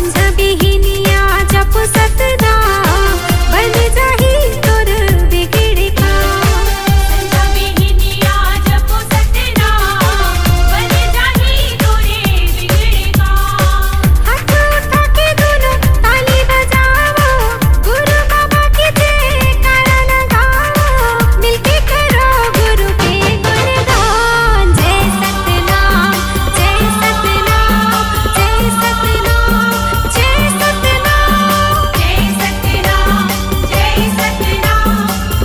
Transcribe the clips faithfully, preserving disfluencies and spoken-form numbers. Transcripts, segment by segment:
संझा बिहिनिया जप सतनाम, बन जाही तोर बिगड़े काम। संझा बिहिनिया जप सतनाम, बन जाही तोरे बिगड़े काम। हाथ उठा के दोनों ताली बजावो, गुरु बाबा के जयकारा लगावो। मिलके करो गुरु के गुणगान। जय सतनाम, जय सतनाम, जय सतनाम, जय सतनाम। जय सतनाम, जय सतनाम,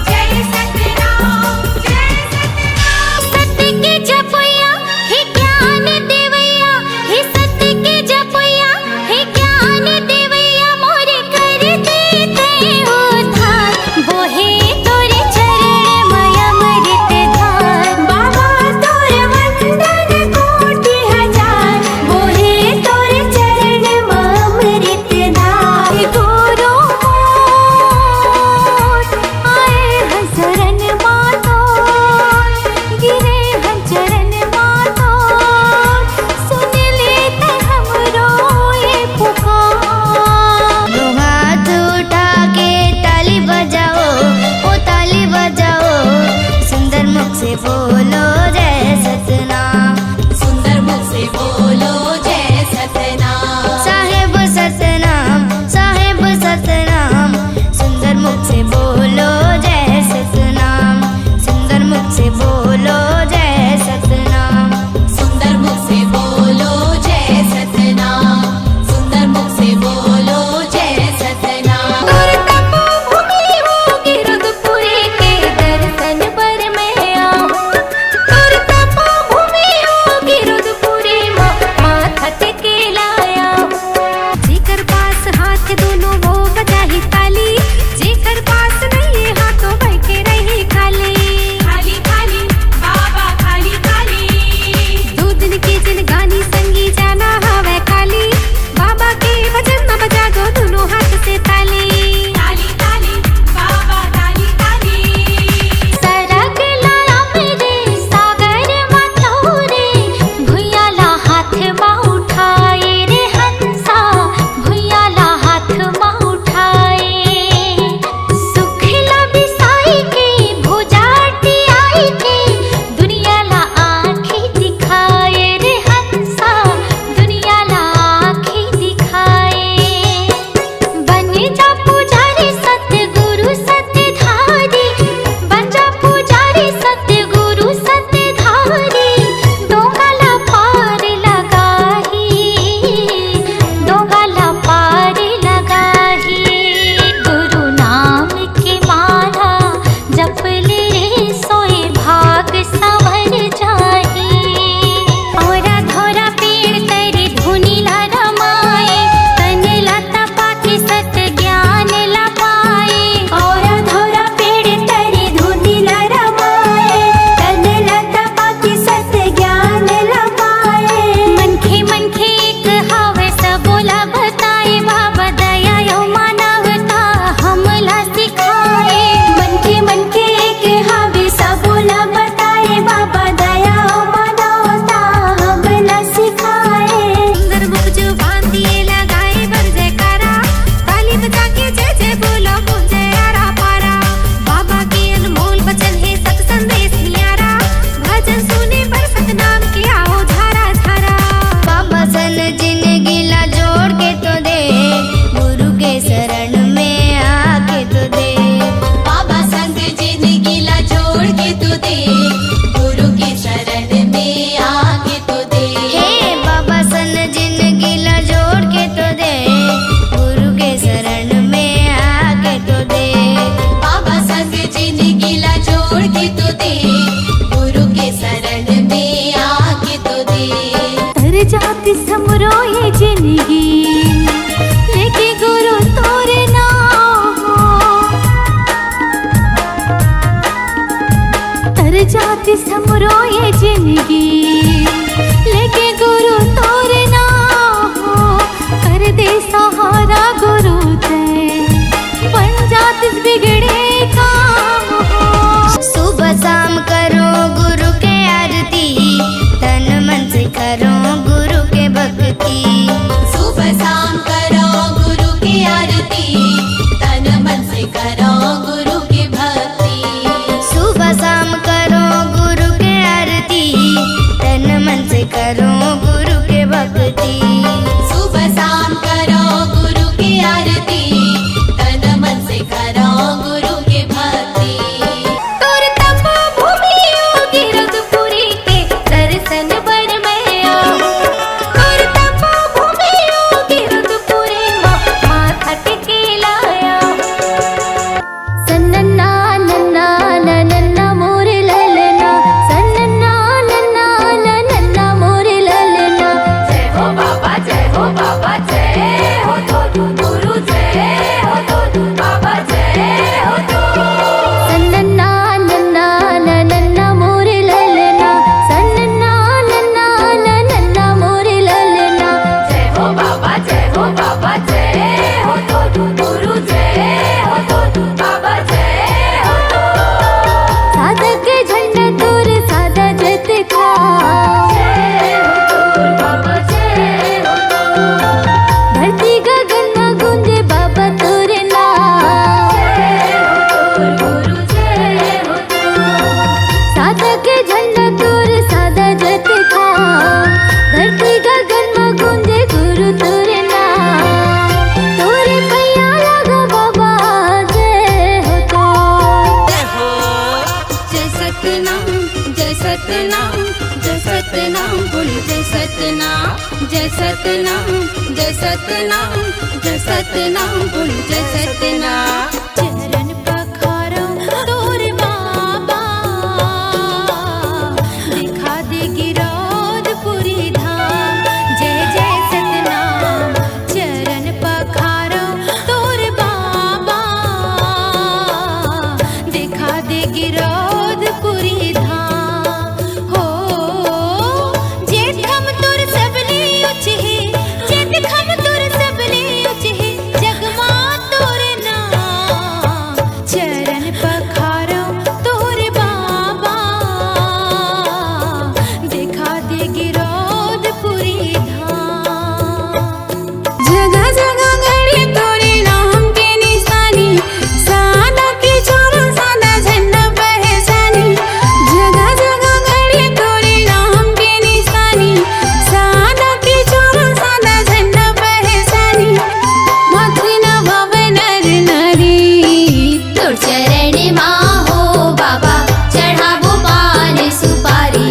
जय सतनाम, जय सतनाम। सत्य के जपैया, हे ज्ञान देवैया, हे सत्य के जपैया, हे ज्ञान देवैया, मोरे कर दे तैं उद्धार। बोहे तोरे चरण म अमृत धार। बाबा तोर वंदन कोटि हजार, बोहे तोर चरण म अमृत धार। गुरु मोर आए हैं शरण मा तोर, गिरे हैं चरण मा तोर, सुन ले तैं हमरो ये पुकार। दो हाथ उठा के ताली बजाओ, ओ ताली बजाओ, सुंदर मुख से बोलो जय सतनाम। सुंदर मुख से बोलो जय सतनाम। साहेब सतनाम, साहेब सतनाम, सुंदर मुख से बोलो जय सतनाम। सुंदर मुख से बोलो जय सतनाम। सुंदर मुख से बोलो जय सतनाम। सुंदर मुख से बोलो जय सतनाम। तोर तपोभूमि होगे रुद्रपुरी के दर्शन बर मैं आऊं। तोर तपोभूमि होगे रुद्रपुरी म माथा टेके ला आऊं। जेकर पास हाथ दोनों वो बजाही ताली, जेकर पास नहीं हाथ तो बैठे रही खाली। खाली खाली बाबा खाली खाली। दो दिन के जिनगानी संगी जाना हवै खाली। बाबा के भजन म बजा दो दोनों हाथ से ताली। ताली ताली बाबा ताली ताली। सरग ला अमृत सागर म तोरे, भुइयां ला हाथ म उठाए रे हंसा, भुइयां ला हाथ म उठाए। करो गुरु की भक्ति। सुबह शाम करो गुरु के आरती, तन मन से करो गुरु के भक्ति। सुबह शाम करो गुरु की आरती, तन मन से करो गुरु की भक्ति। तोर तपो भूमि योगी रुद्रपुरी के दर्शन बर मैं आऊं। तोर तपो भूमि योगी रुद्रपुरी मा, माथा टेके लाया। सन्नन्ना नन्ना नन्ना मोर ललना, सन्नन्ना नन्ना नन्ना मोर ललना। जय हो बाबा, जय हो बाबा, जय हो तो गुरु, जय हो तो बाबा, जय हो तो। सन्नन्ना नन्ना नन्ना मोर ललना, सन्नन्ना नन्ना नन्ना मोर ललना। जय हो बाबा, जय हो बाबा, जय हो तो गुरु, जय हो तो बाबा, जय हो तो। सादा के झंडा तोर सादा जतका। जय हो तो बाबा, जय हो तो। धरती गगन में गूंजे बाबा तोर नाम। जय हो तो गुरु, जय हो तो। सादा के झंडा तोर सादा जतका। धरती गगन में गूंजे गुरु तोर नाम। तोरे पैया लागो बाबा, जय हो तो। जय हो, जय सतनाम, जय सतनाम, जय सतनाम, बोल जय सतनाम, जय सतनाम, जय सतनाम, जय सतनाम, बोल जय सतनाम। चरण पखारो तोर बाबा, दिखा दे गिरौदपुरी धाम। जय जय सतनाम, चरण पखारो तोर बाबा, दिखा दे गिरौदपुरी धाम। हो, जेठम तोर सबले ऊंच हे, जेठम तोर सबले ऊंच हे, जग मा तोर नाम। चरण पखारो तोर बाबा, दिखा दे गिरौदपुरी धाम। जगह जगह गड़े तोरे नाम के निशानी, सादा के छोरा सादा झंडा पहचानी। जगह जगह गड़े तोरे नाम के निशानी, सादा के छोरा सादा झंडा पहचानी। मथुन भव नर नारी, तोर चरण मा हो बाबा, चढ़ाबो पान सुपारी।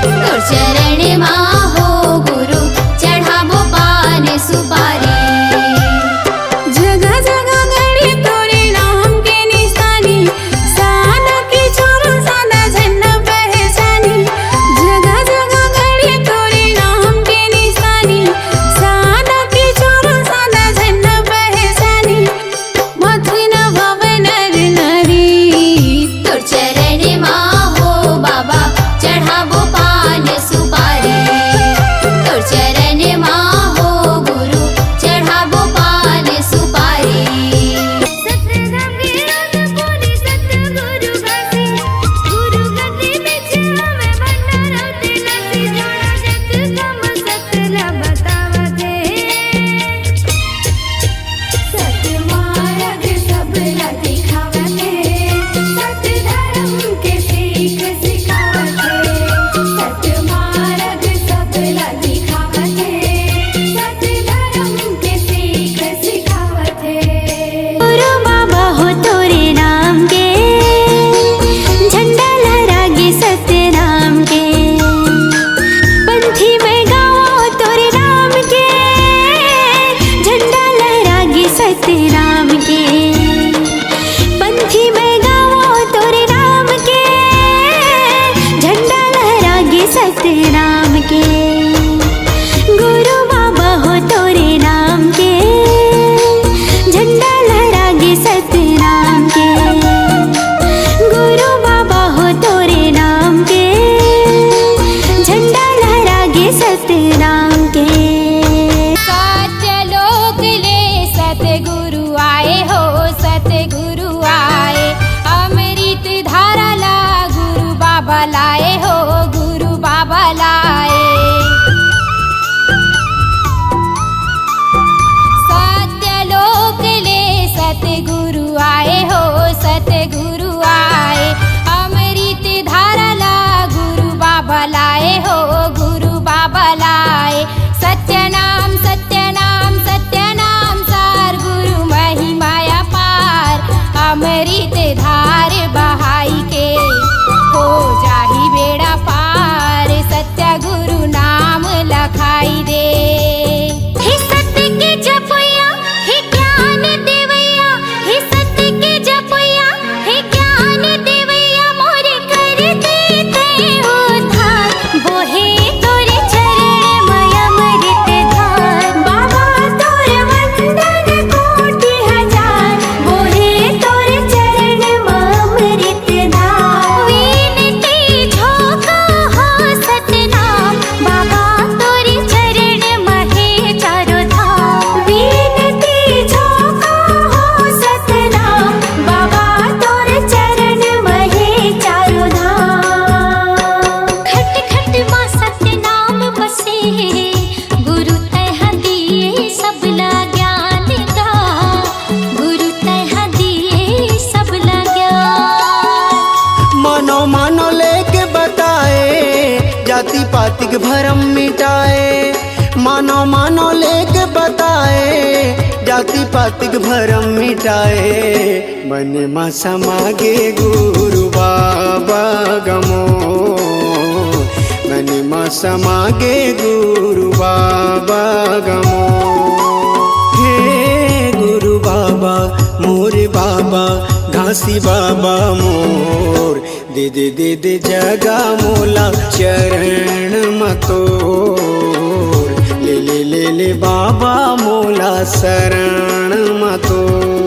तोर चरण मा हो गुरु, चढ़ाबो पान सुपारी। जगह जगह गड़े तोरे नाम के निशानी, सादा के छोरा सादा झंडा पहचानी। जगह जगह गड़े तोरे नाम के निशानी, सादा के छोरा सादा झंडा पहचानी। मथुन भव नर नारी, तोर चरण मा हो बाबा, चढ़ाबो पान सुपारी। तोर चरण मा हो गुरु, चढ़ाबो पान सुपारी। सतनाम गिरौदपुरी सतगुरु घासी, गुरु गद्दी बिच हमें भंडारा तेलासी, जोड़ा जग कम सत ला बतावत हे। सत मारग सबला दिखावत हे, सत धरम के सीख सिखावत हे। सत मारग सबला दिखावत हे, सत धरम के सीख सिखावत हे। गुरु बाबा हो तोरे नाम के, झंडा लहरागे सतनाम के। पंथी मैं गावों तोरे नाम के, झंडा लहरागे सतनाम के। पंथी मैं गावों तोरे नाम के, झंडा लहरागे सतनाम के। गुरु बाबा हो तोरे नाम के, झंडा लहरागे सतनाम के। गुरु बाबा हो तोरे नाम के, झंडा लहरागे सतनाम के। सत्यलोक ले सतगुरु आए हो, सतगुरु आए। अमृत धारा ला गुरु बाबा लाए हो, गुरु बाबा लाए। सत्यलोक ले सतगुरु आए। पातिक भरम मिटाए, मानो मानो लेके बताए, जाति पातिक भरम मिटाए। मन मा समागे गुरु बाबा गमो, मन मा समागे गुरु बाबा गमो। हे गुरु बाबा, मोरे बाबा, घासी बाबा मोर, दे दे दे दे जगा मोला चरण म तोर, ले ले ले ले बाबा मोला शरण म तोर।